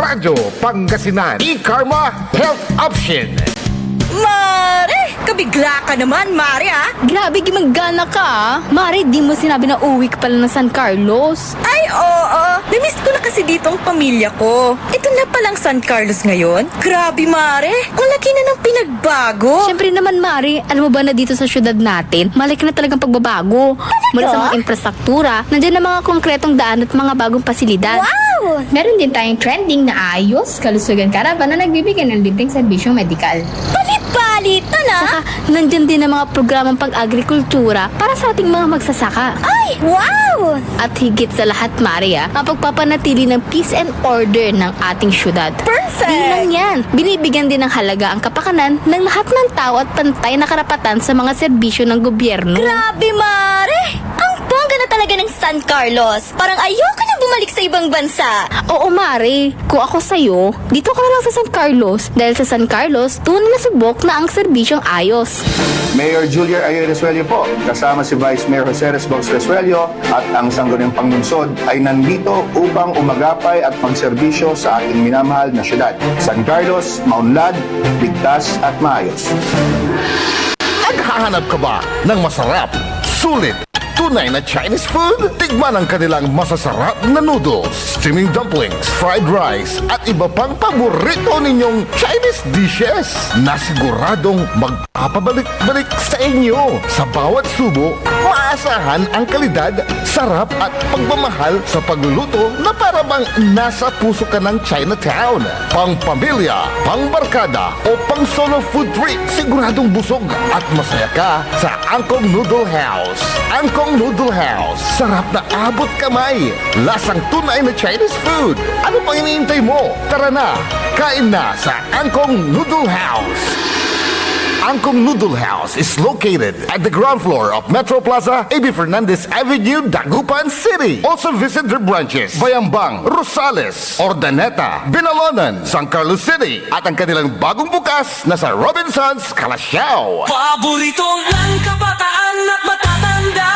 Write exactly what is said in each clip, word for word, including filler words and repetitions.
Radyo Pangasinan, e-Karma Health Option. Mare! Kabigla ka naman, Mare, ah! Grabe, gimanggana ka, ah! Mare, di mo sinabi na uwi ka pala ng San Carlos. Ay, oo. Namiss ko na kasi dito ang pamilya ko. Ito na palang San Carlos ngayon. Grabe, Mare. Ang laki na ng pinagbago. Siyempre naman, Mare. Alam mo ba na dito sa syudad natin, malaki na talagang pagbabago. Mula sa mga infrastruktura, nandiyan na mga konkretong daan at mga bagong pasilidad. Wow! Meron din tayong trending na Ayos Kalusugan Caravan na nagbibigay ng libreng serbisyong medikal. Palit-palitan, ah! Saka, nandiyan din ang mga programang pag-agrikultura para sa ating mga magsasaka. Ay, wow! At higit sa lahat, Mare, ah, ang pagpapanatili ng peace and order ng ating syudad. Perfect! Di lang yan, binibigyan din ng halaga ang kapakanan ng lahat ng tao at pantay na karapatan sa mga serbisyo ng gobyerno. Grabe, Mare! Ang bongga na talaga ng San Carlos! Parang ayoko na bumalik sa ibang bansa! Oo, Mare. Kung ako sa'yo, dito ka na lang sa San Carlos, dahil sa San Carlos, tunay na subok na ang serbisyong ayos. Mayor Julier Ayer Resuello po, kasama si Vice Mayor Jose Resbox Resuello at ang sangguniang panlungsod ay nandito upang umagapay at magserbisyo sa ating minamahal na syudad. San Carlos, maunlad, ligtas at maayos. Naghahanap ka ba ng masarap, sulit, tunay na Chinese food? Tikman ang kanilang masasarap na noodles, steaming dumplings, fried rice, at iba pang paborito ninyong Chinese dishes na siguradong magpapabalik-balik sa inyo. Sa bawat subo, maasahan ang kalidad, sarap at pagmamahal sa pagluto na para bang nasa puso ka ng Chinatown. Pang pamilya, pang barkada, o pang solo food trip, siguradong busog at masaya ka sa Angkong Noodle House. Angkong Noodle House, sarap na abot kamay, lasang tunay na Chinese food. Ano pang iniintay mo? Tara na, kain na sa Angkong Noodle House. Angkong Noodle House is located at the ground floor of Metro Plaza, A B Fernandez Avenue, Dagupan City. Also visit their branches, Bayambang, Rosales, Urdaneta, Binalonan, San Carlos City, at ang kanilang bagong bukas na sa Robinsons, Calasiao. Paborito ng kabataan at matatanda.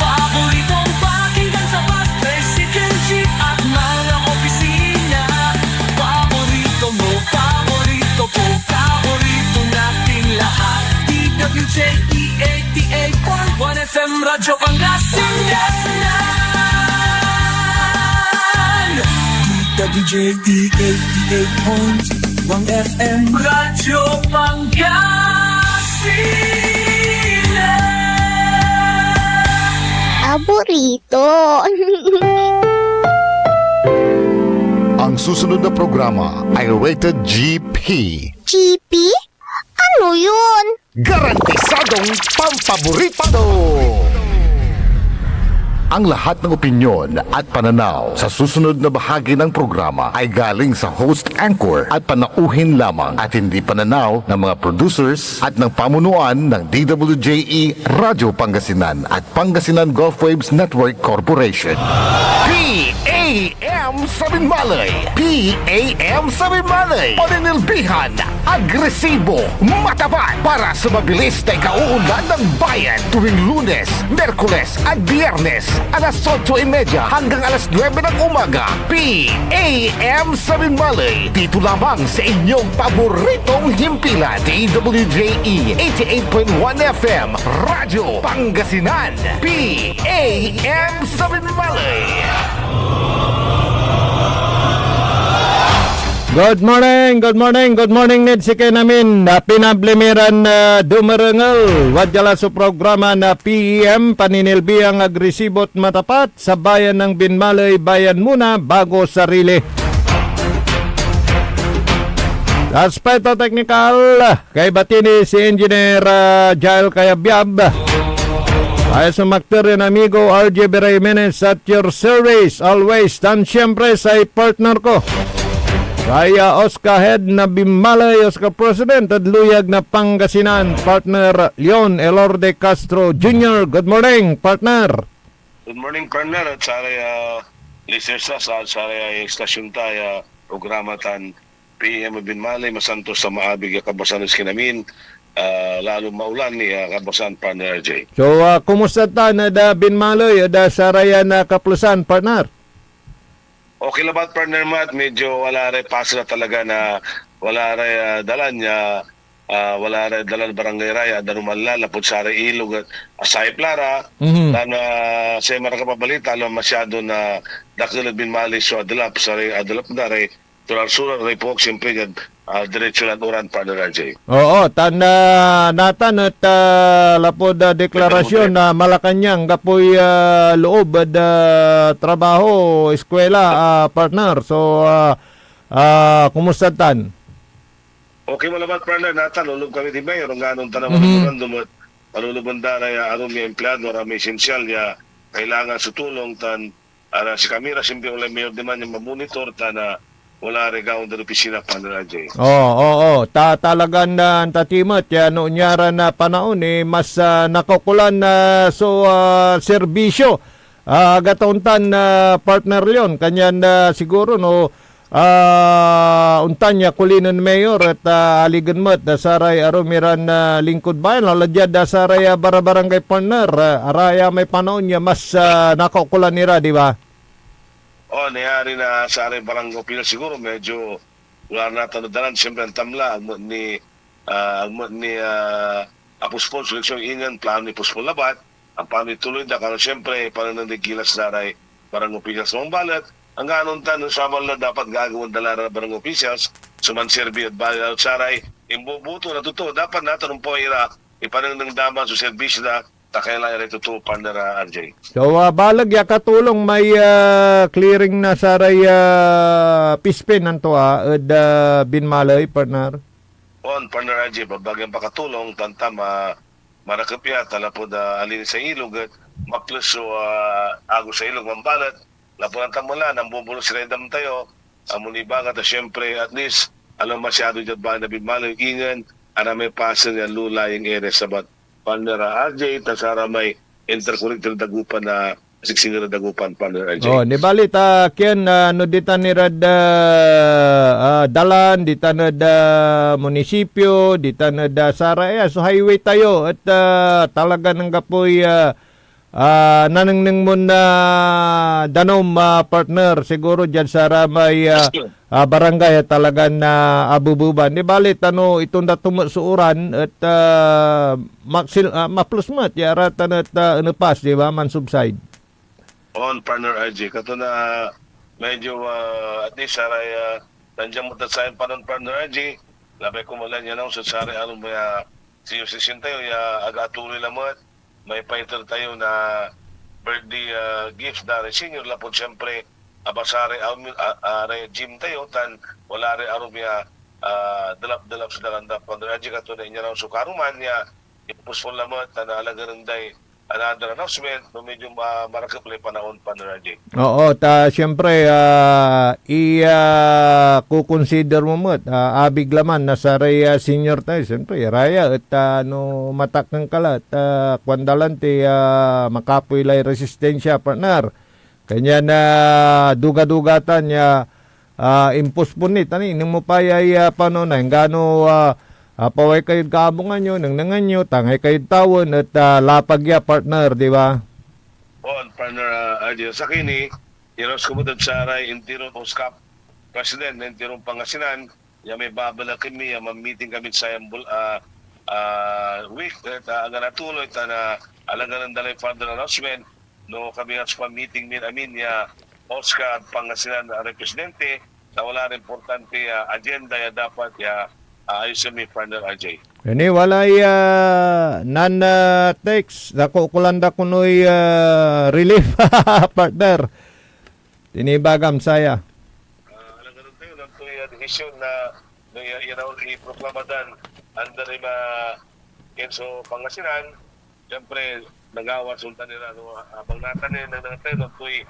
Paboritong pakinggan sa bus, tricycle, jeep at mga opisina. Paborito mo, paborito ko, paborito nating lahat. D W J E eighty-eight point one F M Radyo Pangasinan. Kita D J E eighty-eight point one F M Radyo Pangasinan. Paborito. Ang susunod na programa ay rated G P. G P? Ano yun? Garantisadong pampaborito! Ang lahat ng opinyon at pananaw sa susunod na bahagi ng programa ay galing sa host anchor at panauhin lamang at hindi pananaw ng mga producers at ng pamunuan ng D W J E Radyo Pangasinan at Pangasinan Gulf Waves Network Corporation. P A M sa Binmaley! P A M sa Binmaley! Paninilbihan, agresibo, matapat para sa mabilis na ikauunlad ng bayan tuwing Lunes, Miyerkules at Biyernes, alas otso y media hanggang alas nuebe ng umaga. P A M sa Binmaley, dito lamang sa inyong paboritong himpilan, D W J E eighty-eight point one F M, Radyo Pangasinan, P A M sa Binmaley. Good morning, good morning, good morning, Ned, si Ken amin. Ah, pinabli mi ran, ah, dumerengel. Wadya la so programa na P E M, Paninilbihan, Agresibot Matapat sa Bayan ng Binmaley, Bayan Muna, Bago Sarili. Aspeto teknikal, kaiba ti ni si Engineer, ah, Jael Cayabyab. Ay sumakter yan, amigo, R J B Jimenez at your service always. Tan siyempre, say partner ko. Kaya Oscar Head na Binmaley, Oscar President, at Luyag na Pangasinan, partner Leon Elorde Castro Junior. Good morning, partner. Good morning, partner, at saray, ah, listeners ta, sa saray, ah, estasyon ta, ah, programa tan P M Binmaley, masantos a maabig a kabuasan ed sikanamin, ah, lalo maulan ni, ah, kabuasan, partner R J. So, ah, kumusta ta na da Binmaley, da sarayan na kaplusan, partner? Okay labat, partner Matt, medyo wala ray pasen a talaga na wala ray, ah, dalan ya, ah, wala ray dalan barangay ra ya danuman la lapud saray ilog et asayep la ra. Mhm. Tan, ah, say marakep a balita, wala masyado na dakel ed binmali so adelap, saray adelap da ray sular-sular ray puok, siyempre, diad, ah, diretso lan uran, partner R J. Oo, tan, ah, natan et, ah, lapud, ah, deklarasyon na Malacañang, anggapoy, ah, loob ed, ah, trabaho, eskwela, ah, partner. So, ah, ah, kumusta tan? Okay, malabat, partner. Natan, loloob kami di Mayor, angganon tan a Mhm. memorandum et paloloben da ray, ah, arum ya empleyado, arum ya esensial ya kailangan so tulong, tan ara sikami ra, siyempre, walay mayor diman ya mamonitor tan, ah, wala ray gawaen dad opisina, partner R J. Oo, oo. Ta-, talagan, ah, antatimet ya no onyaran na panaon, eh, mas, ah, nakaukolan na so, ah, serbisyo. Ah, agataon tan, ah, partner Leon, kanyan, ah, siguro, no, ah, ontan ya kuli nen Mayor et, ah, aligen met na saray arum iran, ah, lingkod bayan, lalo diad, ah, saray, ah, barabarangay, partner, ah, araya may panaon ya mas, ah, nakaukolan ira, di ba? Oh, nayari na saray barangay official siguro medyo wala natan ed dalan, siyempre, antam la, agmo ni, ah, agmo ni, ah, apospol so eleksyon, ingen plano ni pospol labat, ang plano ituloy da, kano, siyempre, panengneng day gilas da ray barangay officials. Mangbalet, angganon tan no saman la dapat gagawaen da la ra barangay officials so manserbi ed baley, lalot saray imboboto na totoo, dapat natan ompaway ira, ipanengneng da man so serbisyo da, ta kailangan iray totoo, partner, ah, R J. So, ah, baleg ya katulong may, ah, clearing na saray, ah, pispin, anto, ah, ed, ah, binmaley, partner? On, partner R J, babagyan pakatulong, tantam, ah, marakep ya, ta lapud, ah, alinis a ilog, et maples so, ah, agos a ilog, mambalet, lapud antam la, nambobolos iray dam tayo, ah, amo ni bagat, ah, siyempre, at least, alam masyado diad baley na binmaley, ingen, aramay pasen ya low-lying areas labat, partner, ah, R J, ta saramay interconnected Dagupan na siksingen ed Dagupan, partner R J. Oh, di bali ta, Ken, ah, no ditan irad, ah, ah, dalan, ditan ed, ah, munisipyo, ditan ed, ah, saray, ah, so highway tayo, et, ah, talagan anggapoy, ah, ah, nanengneng mon, ah, danom, ah, partner, siguro diad saramay, ah, ah, barangay a talagan, ah, abebeban. Di bali ta no itonda to met so uran et, ah, maksil-, ah, maples met ya aratan et, ah, enepas, di ba, mansubside. On, partner R J. Kato na medyo, ah, at least, saray, ah, nandiyan met ed sayan panon, partner R J, labay ko man lan yan, saray arum ya senior citizen tayo ya ag-atuloy lamet, may paiter tayo na birthday, ah, gift da ray senior lapud siyempre abasa ray arum, ah, ah, ray gym tayo tan wala ray arum ya, ah, delap-delap so dalan da, partner R J, kato na inyaraw so karuman ya impospon lamet tan alagaren day another announcement no medyo ma-, marakep lay panaon, partner R J. Oo, ta siyempre, ah, i, ah, kukonsider mo met, ah, abig laman na saray, ah, senior tayo, siyempre, iraya, et, ah, no matakken ka la, et, ah, kuan da lanti, ah, makapoy lay resistensya, partner. Kanyan, ah, duga-dugatan ya, ah, impospon ni, tan iner mo pa yay, ah, panon na, inggano, ah, apaway kayod kaabungan yo, nengnengen yo, tangay kayod tawen, et, ah, lapag ya, partner, di ba? On, partner, ah, R J. Sakey ni, iyaros ko met ed saray interon OSCAP president na interon Pangasinan, ya may babalaken mi, ya ma-meeting kamid sayan bul-, ah, ah, week, et, ah, ag natuloy, tan, ah, alagaren da lay further announcement, no, kabilang so pamiting min amin ya OSCAP Pangasinan a represidente, ta wala ray importante ya agenda ya dapat ya, ah, ayusen mi, partner R J. Ini walay, ah, nan, ah, text, nakaukolan da konoy, ah, relief, partner. Tinibagam saya. Ah, alagaren tayo, nantoy, ah, desisyon na, no, ya, ya, iproklama dan under ma-, Kenso Pangasinan, siyempre, nagawa, sultan nila, no, abang natan, eh, nag-, nag-, nagtoy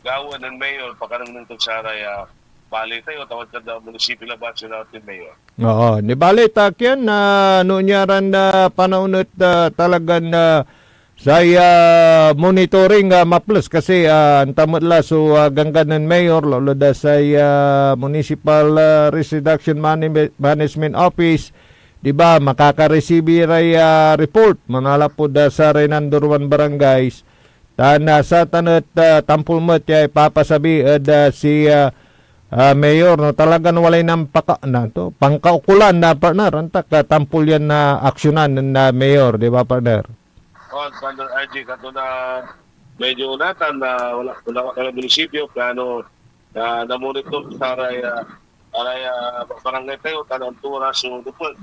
gawa nen Mayor, pakanengneng tod saray, ah, baley tayo, tawad kad, ah, munisipyo labat, sinabi ni Mayor. Oo, di bali, ta kian, ah, no nyaran, ah, panaon et, ah, talagan, ah, say, ah, monitoring, ah, maples kasi, ah, antam met la so, ah, ganggan nen Mayor, lalo da say, ah, Municipal, ah, Risk Reduction Manage-, Management Office, di ba, makakaresibi ray, ah, report manalapud, ah, saray nanduruman barangays. Tan, ah, satan et, ah, tampol met ya ipapasabi ed, ah, si, ah, ah, Mayor, no, talagan walay nampaka-, na to, pangkaukolan na, partner, antak, ah, tampol yan na aksyonan nen, ah, Mayor, di ba, partner? Oh, Thunder R J, kato na medyo natan na wala, wala ka na munisipyo, plano na namonitor saray, ah, saray, ah, barangay tayo, tan anto ra so nepeg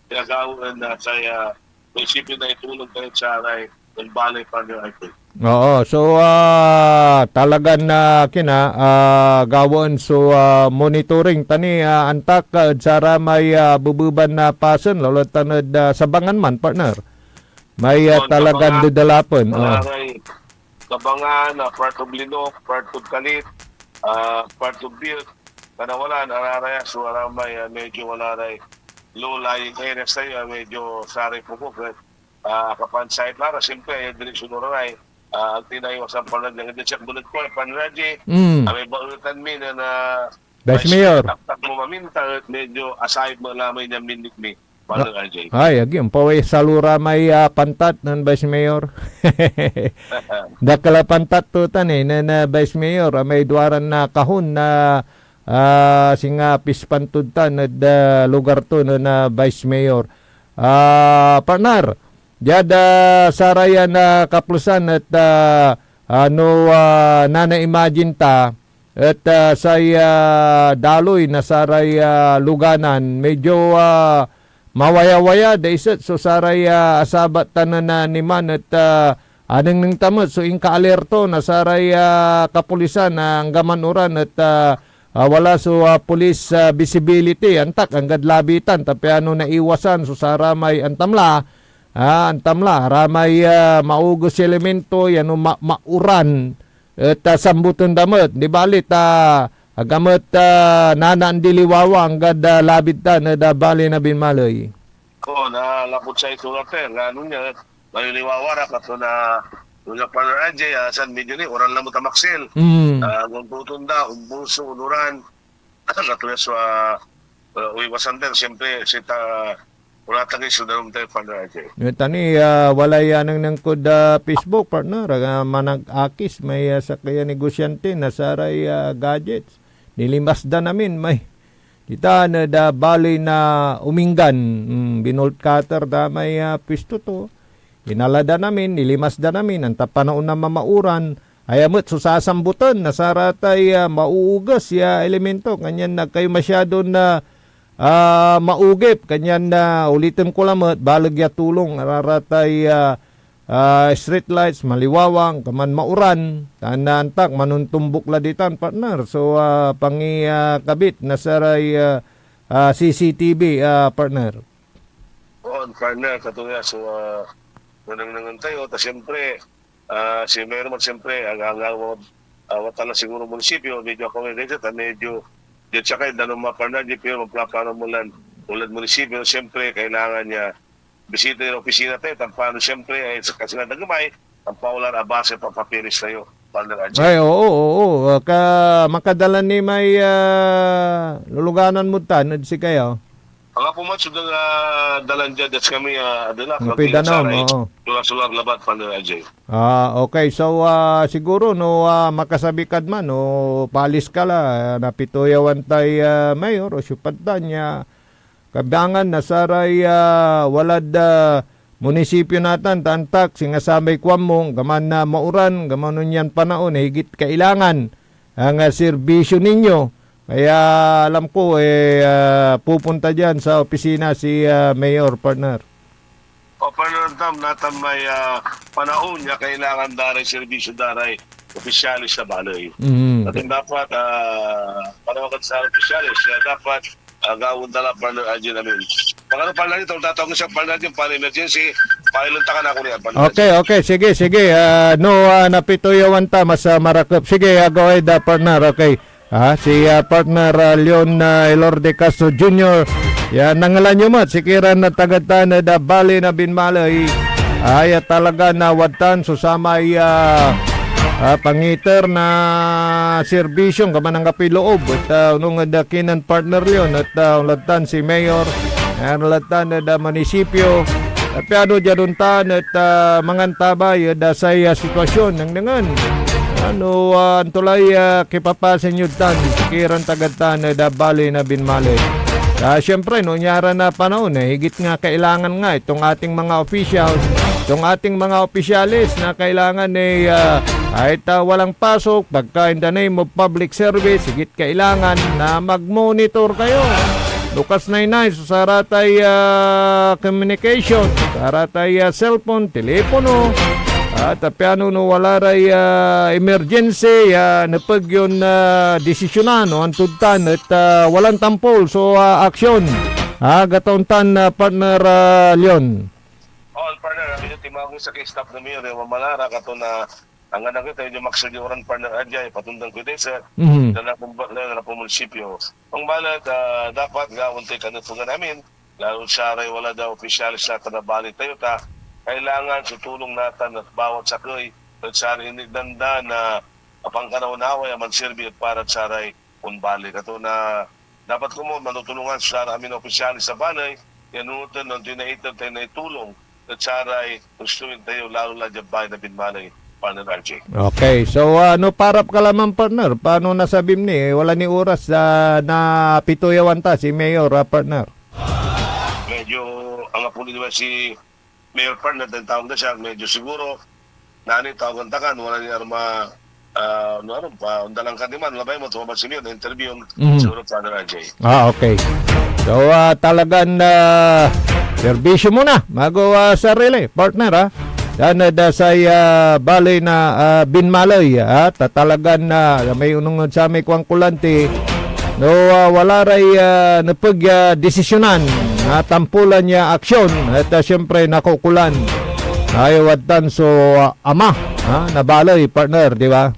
ya gawaen na say, ah, munisipyo na itulong tayo saray balay, Thunder R J. Oo, so, ah, talagan na kina, ah, gawaen so, ah, monitoring tani, ah, antak, ah, ed saramay, ah, bebeban na pasen, lalo tan ed, ah, Sabangan man, partner. May, ah, talagan Sabangan, dedelapen, oh. Sabangan, ah, part of Linok, part of Kalit, ah, part of Biot. Kanawalan, araraya, so, aramay, ah, medyo wala ray low-lying areas tayo, ah, medyo saray pokok, eh. Ah, kapan side la ra, siyempre, eh, direksyon oray, ah, ang tinaiwasan pa lang, diyan, diyan, check bullet ko, eh, Panraji, Mm. ah, may baetan mi na, na, Vice Mayor. Taktak mo maminta, eh, medyo aside mo lamay niya minit mi. Paano, Ah, R J? Ay, agi, ompaway salura may, ah, pantat nen Vice Mayor. Dakela pantat to tan, eh, nen, ah, Vice Mayor, ah, may duaran na kahon na, ah, singa pispantod tan ed, ah, lugar to nen, ah, Vice Mayor. Ah, partner, diad, ah, sarayan, ah, kaplusan et, ah, ah, no, ah, nana-imagine ta, et, ah, say, ah, daloy na saray, ah, luganan, medyo, ah, mawayawaya, daiset so saray, ah, asabat tan naniman et, ah, anengneng ta met so inkaalerto na saray, ah, kapulisan, ah, anggaman oran et, ah, ah, wala so, ah, police, ah, visibility, antak, anggad labitan, ta piano naiwasan so saramay antam la, ah, antam la, ramay, ah, maugos ya elemento, yan o ma-, mauran, et, ah, samboten da met, di bali ta, ag a met, ah, nanaandiliwawa anggad, ah, labid tan ed, ah, bali na binmaley. Oo, na lapud say sulat, eh, nga ano niya, maliliwawa ra, kato na, no, na Partner R J, ah, san medyo ni, oran la mo ta maksil. Mm. Ah, guntuton da, umbulso, unuran, kato ya so, ah, ah, uiwasan din, siyempre, sita, wala tagay so darum tayo, Partner R J. Yung tani, ah, walay anengneng kod, ah, Facebook, partner, ah, manag-akis, may, ah, sakey a negosyante na saray, ah, gadgets. Nilimas da namin, may, ditan ed, ah, bali na Uminggan, mm, binolt cutter da may, ah, pwesto to. Inala da namin, nilimas da namin, anta panaon na mamauran, aya met so sasamboten na saratay, ah, mauuges ya elemento, kanyan ag kayo masyadon, ah, ah, maugip, kanyan, ah, uliten ko lamet, baleg ya tulong, araratay, ah, ah, street lights, maliwawa, kaman mauran, tan naantak, manontombok la ditan, partner. So, ah, pangi-, ah, kabit na saray, ah, ah, C C T V, ah, partner. Oo, partner, kato ya. So, ah, nanengnengen tayo, ta siyempre, ah, si Mayor man, siyempre, ang, ang, ang, ah, wata la siguro munisipyo, medyo ako may gadget, ah, medyo, diyan siya kayo, danum, partner, di pero magplano mo lan, ulad munisipyo, siyempre, kailangan niya, bisita yung opisina tayo, tan pano siyempre, ay, sa kasi nga nagmay, ang paular abase pa papilis tayo, Partner R J. Ay, oo, oo. Ah, ka, makadala ni may, ah, luluganan mo tan, ed sikayo? Ang apo mo, so, ah, dalan dyan, that's kami, ah, adala, Ang kami pidanom, saray oo. Sular-sular labat, Partner R J. Ah, okay. So, ah, siguro, no, ah, makasabi kad man, no, paalis ka la, ah, napituyawan tay, ah, mayor, o siopad tan ya, kabangan na saray, ah, walad, ah, munisipyo natan, ta antak, singa samay kuan mo, gaman na mauran, gaman onyan panaon, higit kailangan ang, ah, serbisyo ninyo. Kaya alam ko, eh, ah, pupunta diyan sa opisina si, ah, Mayor, partner. O, partner, tam, natan may, ah, panaon ya kailangan da ray serbisyo da ray opisyalis na baley. Mm. Atin dapat, ah, panawagan sa opisyalis, ya dapat, ah, gawaen da la, Partner Algin, amin. Pag ano, Partner Algin, tatawag siya, Partner Algin, para emergency, pailon ta ka na ako niyan, Partner Algin. Okay, okay. Sige, sige. Ah, no, ah, napituyawan ta, mas, ah, marakep. Sige, ah, go ahead, ah, partner. Okay. Ah, si, ah, partner, ah, Leon, ah, Elorde Castro Junior. Ya, nangalan yo met, si kiran na tagatan ed, ah, bali na binmaley. Ah, ya talaga na wadtan so samay, ah, ah, pangiter na serbisyo, kaman anggapoy loob. Et, ah, onung ed, ah, kinen partner Leon, et, ah, onlad tan si Mayor, onlad tan ed, ah, munisipyo. Piano diad ontan et, ah, mangantabay ed, ah, say, ah, sitwasyon, nengnengen. Ano, ah, anto lay, ah, kipapasen yod tan, sikiran tagad tan ed, ah, baley na Binmaley. Ah, siyempre, no, nyaran na panahon, eh, higit nga kailangan nga itong ating mga officials, itong ating mga opisyales na kailangan, eh, ah, kahit, ah, walang pasok, pagka in the name of public service, higit kailangan na mag-monitor kayo. Lukas na inay so saratay, ah, communication, saratay, ah, cellphone, telepono, at, ah, piano no wala ray, ah, emergency, ah, nepeg yon, ah, desisyonan, no, antod tan, et, ah, walan tampol so, ah, aksyon. Ah, gataon tan, ah, partner, ah, Leon. Oh, partner, ah, medyo timagos sa kay staff na mayor, eh, mamalara, kato na Anggan agay tayo di makasagyoran, partner Ajay, patundang ko ito'y, sir. Mhm. Na nakumbat na, na munisipyo. Ang balat, ah, dapat gawan tayo kanepegan amin, lalo saray wala da opisyales na tan baley tayo ta, kailangan so tulong natan na bawat sakey, et saray inigdan da na apankanaw-nawa ya manserbi et para saray onbali. Kato na dapat komun manutulongan so saray amin a opisyales na baley, ya nunoten no antoy naiter tayo na itulong ed saray gusto tayo, lalo la diad baley na Binmaley, Partner R J. Okay. So, ah, no parap ka laman, partner, paano nasabim ni? Eh, wala ni oras, ah, na pito yawan ta, si Mayor, ah, partner. Medyo anggapo ni si Mayor, partner, tan tawag na siya, medyo siguro, nani tawagan ta kan, wala ni arma, ah, no, ano, pa, ondalan ka diman, labay mo, tumabas si Mayor, na interview, Mhm. siguro, Father R J. Ah, okay. So, ah, talagan, ah, serbisyo muna, mago, ah, sarili, partner, ah. Yan, ah, da say, ah, baley na, ah, Binmaley, ah, ta talagan, ah, may unong sa may kuan ko lanti, no, ah, wala ray, ah, nepeg ya desisyonan, ah, tampulan ya aksyon, et, ah, siyempre, nakukulan. Ay, wadtan so, ah, ama, ah, na baley, partner, di ba?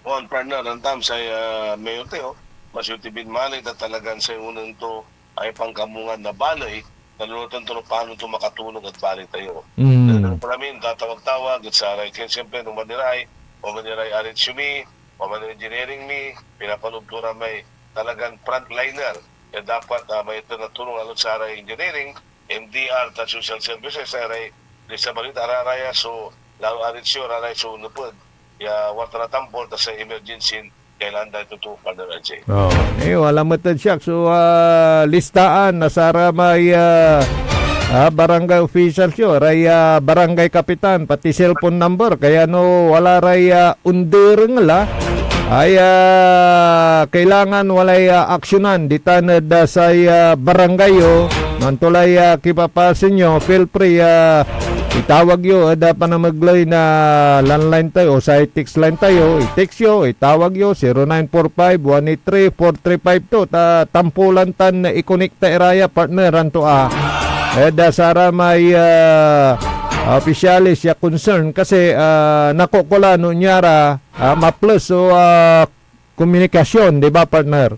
On, partner, antam say, ah, mayor tayo, Masyuti Binmaley, ta talagan say unen to ay pangkamungan na baley, nanunotan to no paano to makatulong ed baley tayo. Mm. Talagan pa kami tatawag-tawag ed saray, kaya siyempre, no maniray, o maniray aritsyo mi, o maniray engineering mi, pinapanood to ra may talagan frontliner. Kaya dapat, ah, may ito na tulong alon saray engineering, M D R, ta social services, saray lista balita, araraya so, lalo aritsyo, araray so nepeg ya warta na tampol, ta say emergency, kailangan da ito to, Partner R J. Oh, eh, wala met ed siak so, ah, listaan na saramay, ah, ah, barangay officials yo, ray, ah, barangay kapitan, pati cellphone number, kaya no wala ray, ah, onderengel, ah, ay, ah, kailangan walay, ah, aksyonan ditan ed, ah, say, ah, barangay yo. No anto lay, ah, kipapasen yo, feel free, ah, itawag yo ed, ah, panamegley na landline tayo, o say text line tayo, i-text yo, itawag yo, zero nine four five, one eight three, four three five two, ta tampulan tan ikonekta ira ya, partner, anto, ah, ed, ah, saramay, ah, opisyales ya concern kasi, ah, nakukulan no nyara, ah, maples so, ah, komunikasyon, di ba, partner?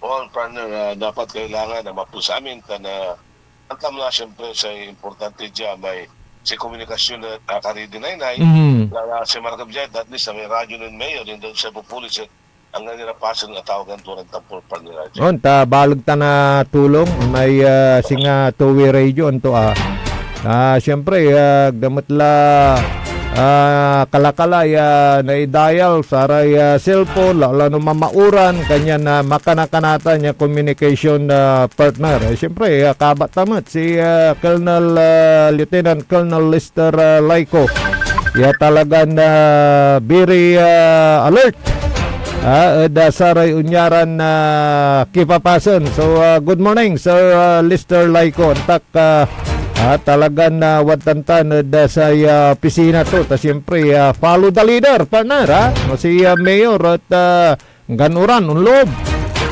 On, partner, ah, dapat kailangan na maples amin tan, ah, antam la, siyempre, say importante dia may say komunikasyon na, ah, karidi naynay, Mhm. la, la, say marakep dia, at least, ah, may radyo nen mayor, insan say pupulis, eh, anggan ira pasen atawagan to ran tampol, partner, ah, dia. On, ta baleg ta na tulong, may, ah, singa two-way radio, anto, ah. Ah, siyempre, ah, agda met la, ah, kalakala ya nai-dial saray, ah, cellphone, la, la no mamauran, kanyan, ah, makanakanatan ya communication, ah, partner. Eh, siyempre, ah, kabat ta met si, ah, Colonel, ah, Lieutenant Colonel Lester, ah, Laico. Ya talagan, ah, very, ah, alert, ah, ed, ah, saray onyaran, ah, kipapasen. So, ah, good morning, Sir, ah, Lester Laico. Antak, ah, ah, talagan, ah, wadtan tan ed, ah, say, ah, opisina to. Ta siyempre, ah, follow the leader, partner, ha? No, si, ah, Mayor et, ah, anggan oran onloob.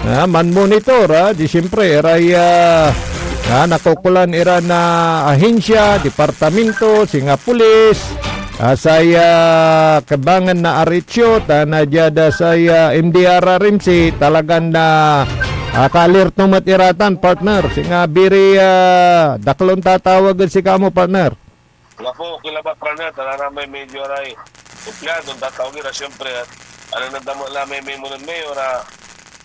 Ah, manmonitor, ah, di siyempre, iray, ah, ah, nakukulan iran ahensya, departamento, singa pulis, ah, say, ah, kabangan na aritio, tan, ah, diad, ah, say, ah, M D R R M C, talagan na, ah, kaalerto met ira tan, partner. Singa biri, ah, dakel on tatawag ed sika mo, partner. Wala po, okay labat, partner. Talaga may medyo aray empleyado, tatawag ira, siyempre, at ano, nadama la may memo nen mayor, ah,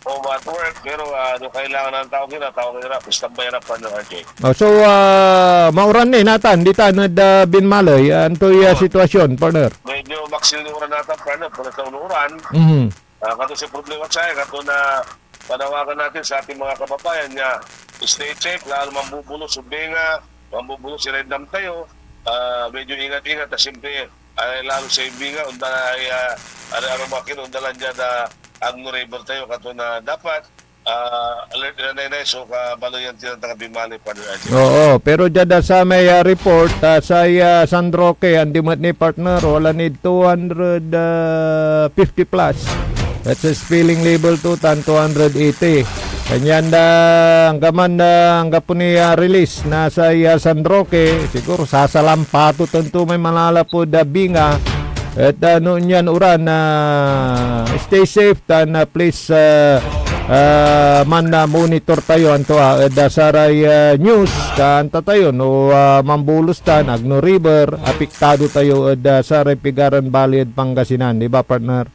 home at work, pero, ah, no kailangan ng tao kira, tao kira, standby ra, partner R J. Oh, so, ah, mauran ni natan, ditan ed, ah, Binmaley, ah, antoy, ah, Oh. sitwasyon, partner? Medyo maksil ni uran natan, partner, pero sa unuran, Mhm. ah, kato si problema saya, kato na panawagan natin sa ating mga kababayan ya stay safe, lalo mambubulos so binga, mambubulos si Red Dam tayo, ah, medyo ingat-ingat, ta siyempre, ay lalo sa binga, onda ay, ah, ari-arumakin, onda lan dia da Agno River tayo, kato na dapat, ah, alert ira naynay so kabaleyan ti ran taga Binmaley, partner R J. Oo, pero diad, ah, samay, ah, report, ah, say, ah, San Roque, andi met ni, partner, wala nid two hundred fifty plus. That's a spilling level to, tan two hundred eighty. Kanyan, ah, anggaman, ah, anggapo ni, ah, release na say, ah, San Roque, siguro sasalampato tanto may manalapud, ah, binga. Et, ah, no nian uran, ah, stay safe tan, ah, please, ah, ah, man, ah, monitor tayo anto, ah, ed, ah, saray, ah, news, ta anta tayo no, ah, mambulos tan Agno River, apektado tayo ed, ah, saray pigaran bali ed Pangasinan, di ba, partner?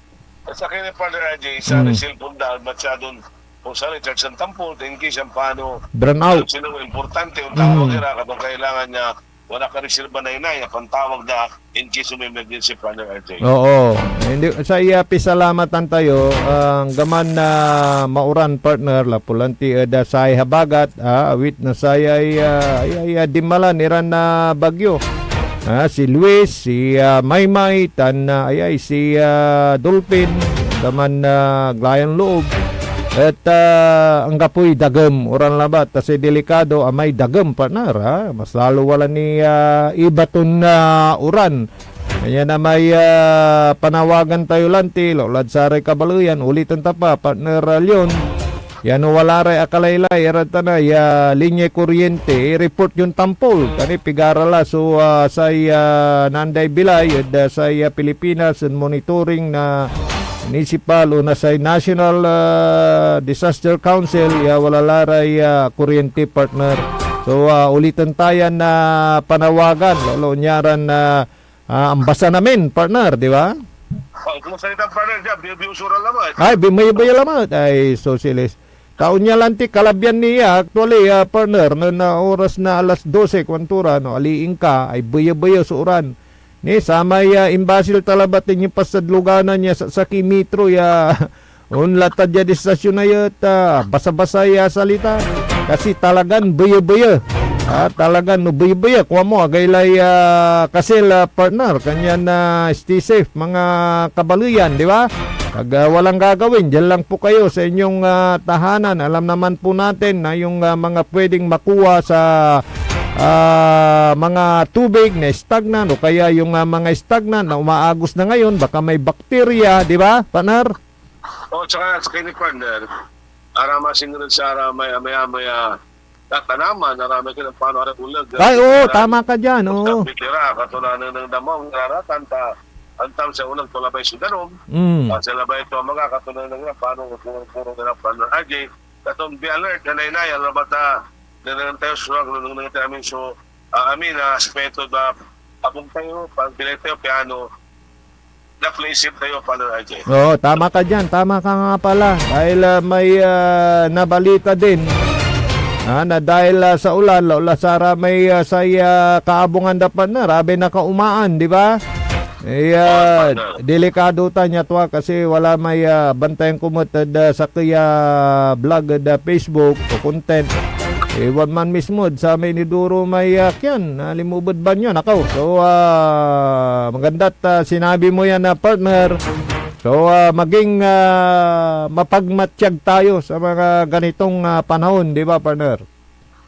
Sa akin, partner R J, sa Mm. cellphone da, masyadon, kung sa recharge ng tampol, in case yan paano, Brownout. Sino importante, yung tawag Mm. nila, katong kailangan niya, wala ka reserba na inay, pantawag na, in case of emergency, partner R J. Oo. Hindi, sa iya, pisalamatan tayo, ah, anggaman na mauran, partner, lapulanti, eh, da say habagat, ah, awit na sayay, ah, ay, ay, ah, dimalan iran na bagyo. Ah, si Luis, si, ah, Maymay, tan, ah, ay, ay, si, ah, Dolphin, taman, ah, Aglayan Loob. Et, ah, anggapoy dagem, uran labat, ta say delikado amay dagem, partner, ah. Mas lalo wala ni, ah, ibaton, ah, uran. Ayan amay, ah, panawagan tayo lanti, laulad saray kabaleyan, uliten ta pa, partner, ah, Leon. Yan wala ray akalaylay, irad ta na, ya linyay kuryente, i-report yon tampol. Kani pigara la so, ah, say, ah, nanday bilay, ed, ah, say, ah, Pilipinas, ed monitoring na municipal o na say National, ah, Disaster Council, ya wala la ray, ah, kuryente, partner. So, ah, uliten ta yan na panawagan, lalo niaran na, ah, ambasan amin, partner, di ba? Oh, kung salita, partner, dyan, biyo-biyo sura laman. Ay, bi-, may-, may laman. Ay, socialist. Taon niya lanti, kalabyan niya, actually, ah, partner, no, na oras na alas dose, kuanto ra, no, aliing ka, ay beye-beye so uran. Ni, samay, ah, imbasil ta labat inyo pasad luganan ya sa, saki metro ya, onla ta diad istasyon na yet, ah, basa-basa ya salita. Kasi talagan beye-beye. Ah, talagan no beye-beye, kuan mo, agaylay, ah, kasil, ah, partner, kanyan, ah, stay safe, mga kabaleyan, di ba? Pag, ah, walang gagawin, diyan lang po kayo sa inyong, ah, tahanan. Alam naman po natin na yung, ah, mga pwedeng makuha sa, ah, mga tubig na stagnant o kaya yung, ah, mga stagnant na umaagos na ngayon, baka may bakterya, di ba, partner? O, tsaka sa kini, partner, arama sinunod sa aramay, amay-amay, ah, tatanaman, aramay kailan paano aray ulag, ah, Ay, oo, tama ka dyan, oo. Bitira, katulad ng, ng damang, raratan, ta, antam sa ulag, tulabay si danom, Mm. ah, sa labay ito, mga katulad ng, paano, puro, puro, na, paano, R J, katong be alert, nanay-nay, alam ba ta, nanangan tayo, suwag, nanangan tayo, amin, so, ah, amin, ah, aspeto, ba, abong tayo, pagbilay tayo, piano, na-play safe tayo, Father R J. Oo, tama ka dyan. Tama ka nga pala. Dahil, ah, may, ah, nabalita din, ah, na dahil, ah, sa ulan, laula sara may, ah, say, ah, kaabungan da, partner, abay nakaumaan, di ba? Eh, ah, Oo, partner. Delikado ta nia tua kasi wala may, ah, bantayan ko met ed, ah, sakey a vlog ed, ah, Facebook o content. Iwan man mismo ed samay iniduro may, ah, kian, ah, linmoob ed banyo, nakaw. So, ah, magandat, ah, sinabi mo yan, ah, partner. So, ah, maging, ah, mapagmatyag tayo sa mga ganitong, ah, panahon, di ba, partner?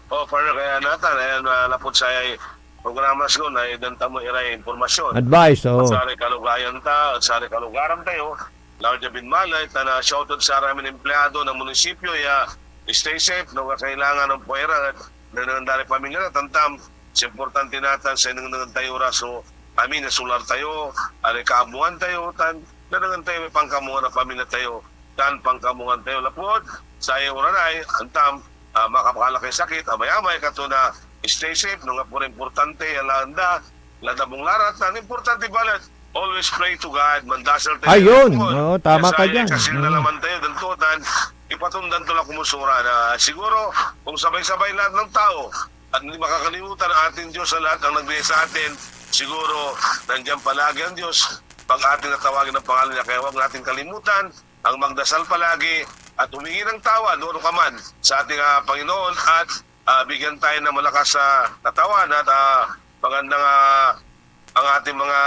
Oh, partner, kaya natan, ayan, ah, lapud sayay programa siguro, na idan tamo iray impormasyon. Advice, oo. At saray kalugayan ta, at saray kalugaran tayo, Laurel Binmalay, tan, ah, shoutout sa amin empleyado na munisipyo ya stay safe, no, kakailangan ng puwera, nanengneng da ray pamilya ra, tantam, sa importante natan, sa nengnengen tayo ra, so, amin, ya solar tayo, aray kaabungan tayo, tan, nanengneng tayo may pangkaabungan na pamilya tayo, tan pangkaabungan tayo lapud, sa uranay, antam, ah, makapakalakay sakit, amay-amay, kato na, stay safe, no, nga puro importante, ya laen da, Ladabong larat, tan importante balet, always pray to God, mandasal tayo. Ayun. Oo, tama ka dyan. Kasi Mm. nalaman tayo, dan to, tan, patundan to la komun so oras. Ah, siguro, kung sabay-sabay lahat ng tao at hindi makakalimutan ang ating Diyos sa lahat ng nagbigay sa atin, siguro nandiyan palagi ang Diyos pag ating tatawagin ang pangalan niya. Kaya huwag natin kalimutan ang magdasal palagi at humingi ng tawad o ano ka man sa ating, ah, Panginoon at, ah, bigyan tayo ng malakas sa katawan at, ah, magandang, ah, ang ating mga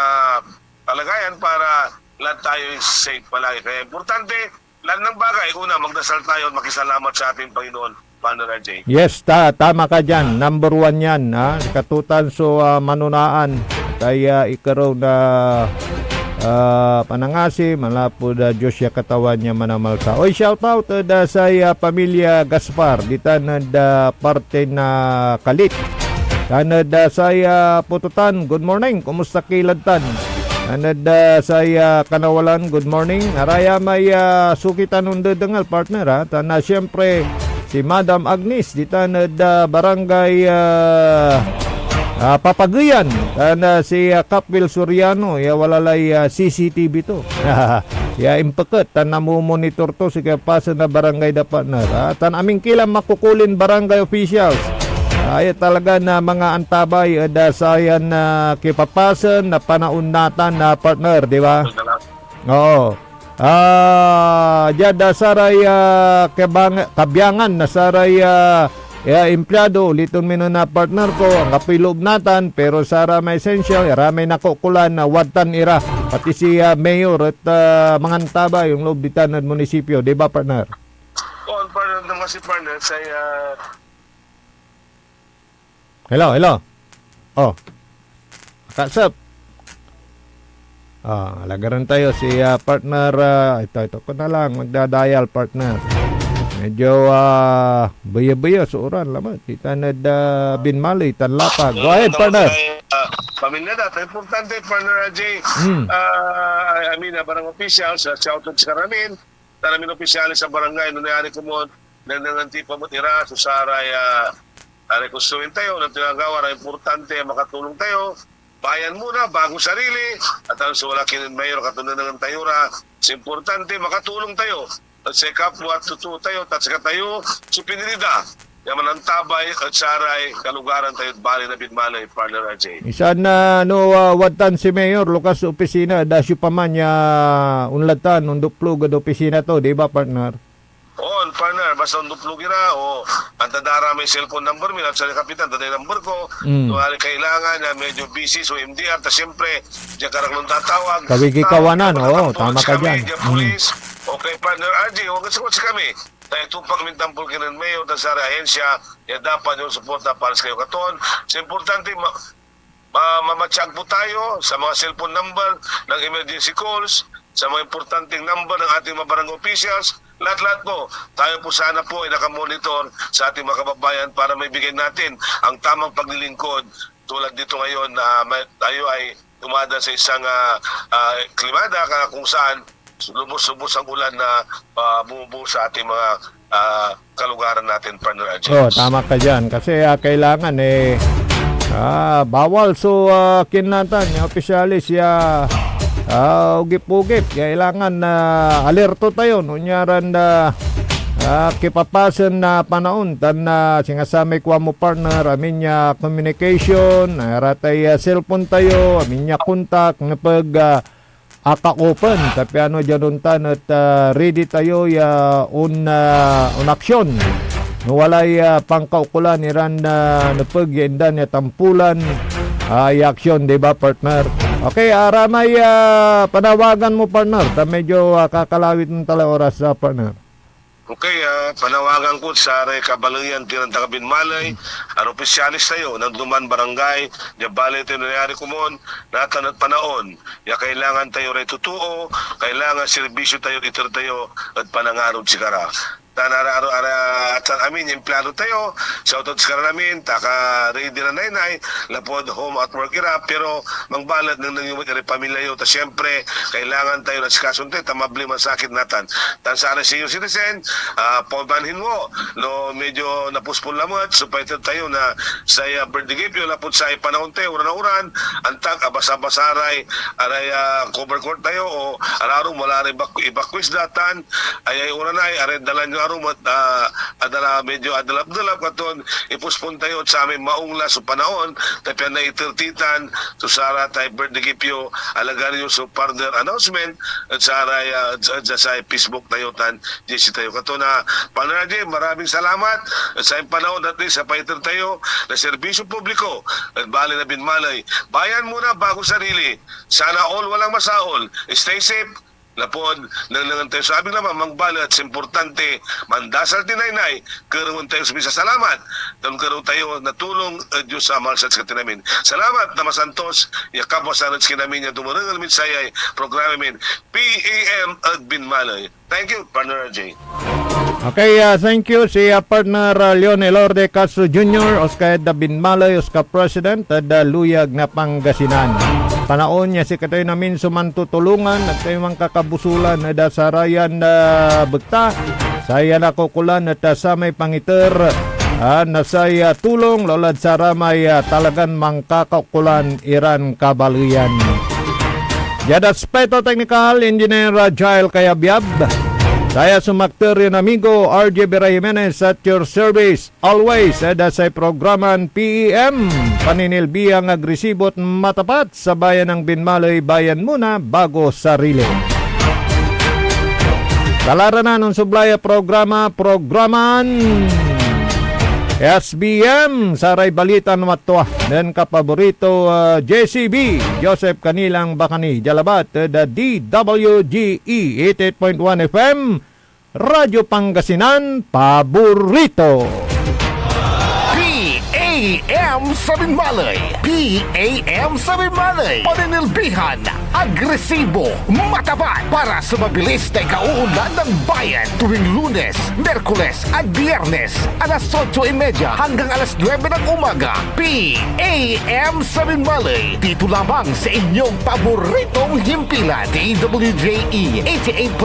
kalagayan para lahat tayo ay safe palagi. Kaya importante, lahat ng bagay, una, magdasal tayo at makisalamat sa ating Panginoon, Partner R J. Yes, ta tama ka diyan. Number one 'yan, ha. Katutan so, ah, manunaan. Kaya ikarew na, ah, panangasi, manlapud, ah, Diyos ya Katawan ya manamalsa. Oy, shout out ed, ah, say, ah, pamilya Gaspar, ditan ed, ah, parte na Kalit. Tan ed, ah, say, ah, Pututan, good morning. Kumusta ki lad tan? Tan ed, ah, say, ah, Kanawalan, good morning. Araya may, ah, suki tan ondedengel, partner, ha. Tan, ah, siyempre, si Madam Agnes, ditan ed, ah, Barangay, ah, ah, Papaguian. Tan, ah, si, ah, Capwil Soriano, ya wala lay, ah, C C T V to. Ya impeket tan namomonitor to si kapasen na barangay da, partner, ha? Tan amin ki lan makukulin barangay officials. Aya talaga na mga antabay ed, ah, sayan, ah, kipapasen na panaon natan na, partner, di ba? Oo. Ah, diad, ah, saray, ah, kabang-, kabiangan na saray, ah, ya, empleyado, uliton mi nen na, partner ko, anggapoy loob natan, pero saramay essential, saramay nakaukolan na wadtan ira, pati si, ah, Mayor et, ah, mangantabay onloob ditan ed munisipyo, di ba, partner? On, partner, naman si partner, say, ah, Hello, hello. Oh. Kasep. Ah, alagaren tayo si, ah, partner, ah, ito, ito ko na lang, magda-dial, partner. Medyo, ah, beyo-beyo so oran, lamet. Ditan ed, ah, Binmali, tan lapag. Go ahead, partner. Ay, ah, pamilya dati, importante, partner R J. Hmm. Ah, I mean, ah, barang officials, ah, shout out sa karamin. Tan amin opisyales sa barangay, no nayari komon, nanangan ti pamot ira so saray, ah, saray konstituyen tayo, na tinagawa ra, importante makatulong tayo. Bayan muna, bago sarili, at ang so wala kinen mayor, kato nanangan tayo ra. So importante, makatulong tayo. At sa kapwa, totoo tayo, at sa katayo, so pinili da, ya manantabay ed saray kalugaran tayod baley na Binmaley, partner R J. Insan, ah, no, ah, wadtan si Mayor Lucas opisina, da siopaman ya onlad tan, ondoplog ed opisina to, di ba, partner? On, partner, basta ondoplog ira, o, anta da ra may cellphone number mi, lapud saray kapitan, anta day number ko. Mm. Kung ari kailangan, ya medyo busy so M D R, ta siyempre, diyan ka ra kon tatawag. Kawigikawanan, oo, tama ka diyan. Diyan, mm, police, okay, partner R J, huwag ka kami. Tayo tupak min tampol kinen Mayor tan saray ahensya ya dapat yon suporta para sa kayo katon. Sa importante, ma-, ma-, mamatsyag po tayo sa mga cellphone number ng emergency calls, sa mga importanteng number ng ating mga barangay officials. Lahat-lahat po, tayo po sana po ay nakamonitor sa ating mga kababayan para maibigay natin ang tamang paglilingkod. Tulad dito ngayon na may, tayo ay dumadaan sa isang, ah, ah, klimada ka kung saan lubos-lubos ang ulan na, ah, bumubuhos sa ating mga, ah, kalugaran natin, partner Ajay. Oh, tama ka diyan. Kasi, ah, kailangan, eh, ah, bawal so, ah, kinatan, yung opisyalis, ya, ah, ugip-ugip. Kailangan, ah, alerto tayo, no, nyaran, ah, ah, kipapasen na panaon, tan, ah, singa samay kuan mo, partner, amin ya communication, ah, ratay, ah, cellphone tayo, amin ya contact, nepeg, ah, akaopen, ta piano diad ontan et, ah, ready tayo ya on, ah, on aksyon. No walay, ah, pankaukolan iran, ah, nepeg ya indan ya tampulan, ah, ya aksyon, di ba, partner? Okay, aramay, ah, panawagan mo, partner, ta medyo, ah, kakalawit na talay oras, ah, partner. Okay, ah, panawagan ko saray kabaleyan, tiran taga Binmaley, ar opisyalis tayo, nanduman barangay, diad baley tayo nanayari komon, natan et panaon, ya kailangan tayo ray totoo, kailangan serbisyo tayo, iter tayo, et panangarod sikara. Tan ara, ara, ara, tan amin, empleyado tayo, shout out sikara amin, ta aka-ready ra naynay, lapud home at work ira, pero mangbalet, nengneng yo met iray pamilya yo, ta siyempre, kailangan tayo na asikason tayo, ta mabli mansakit natan. Tan saray senior citizen, ah, pabanhin mo, no, medyo napospon lamet so paiter tayo na say, ah, birthday gift yo, lapud say panaon tayo, uran a uran, antak, abasa-basa ray, aray, ah, cover court tayo, o ararom, wala ray evac-, evacuees da, tan, ay, ay, uran ay, aray, dalan yo, Rumat, ah, adala, medyo adalap-dalap katon ipospon tayo ed samay maong la so panaon, ta pian naiter ti tan so saratay birthday gift yo, alagar yo so further announcement ed saray, ah, ed, ed say Facebook tayo tan J C tayo. Katon, ah, Partner J, maraming salamat ed say panaon at least sa paiter tayo na serbisyo publiko ed baley na Binmaley. Bayan muna bago sarili. Sana all walang masaol. Stay safe. Lapud, nengnengen tayo so abig laman, mangbalet, importante, mandasal tinaynay, kerewen tayo so misasalamat, tan kerew tayo na tulong ed Dios a mansad sikatayo amin. Salamat na masantos ya kabuasan ed sikatayo amin ya dumerengel min sayay programa min P A M ed Binmaley. Thank you, Partner R J. Okay, ah, thank you si, ah, partner, ah, Leon Elorde Castro Junior, oskay ed Binmaley, oskay president ed, ah, Luyag na Pangasinan. Panaon ya sikatayon amin so mantutulongan, ag tayo mankakabusulan ed, ah, sarayan, ah, bekta. Saya nakaukolan et, ah, samay pangiter, ah, na say, ah, tulong, laulad saramay, ah, talagan mankakaukolan iran kabaleyan. Diad aspeto teknikal, Engineer, ah, Jael Kayabyab. Saya so makter yon amigo, R J Vera Jimenez, at your service always, ed, ah, say programan P E M, paninilbiang agresibot matapat sa bayan ng Binmaley, bayan muna, bago sarili. Kalaranan, onsublay a programa, programan S B M, saray balita no matua nen kapaborito, ah, J C B, Joseph Canilang Bacani, dia labat ed, ah, D W G E eighty-eight point one F M, Radyo Pangasinan, paborito. P A M sa Binmaley. P A M sa Binmaley. Paninilbihan, agresibo, matapat para sa mabilis na ikauunlad ng bayan tuwing Lunes, Miyerkules at Biyernes, alas otso y media hanggang alas nuebe ng umaga. P A M sa Binmaley. Dito lamang sa inyong paboritong himpilan, D W J E eighty-eight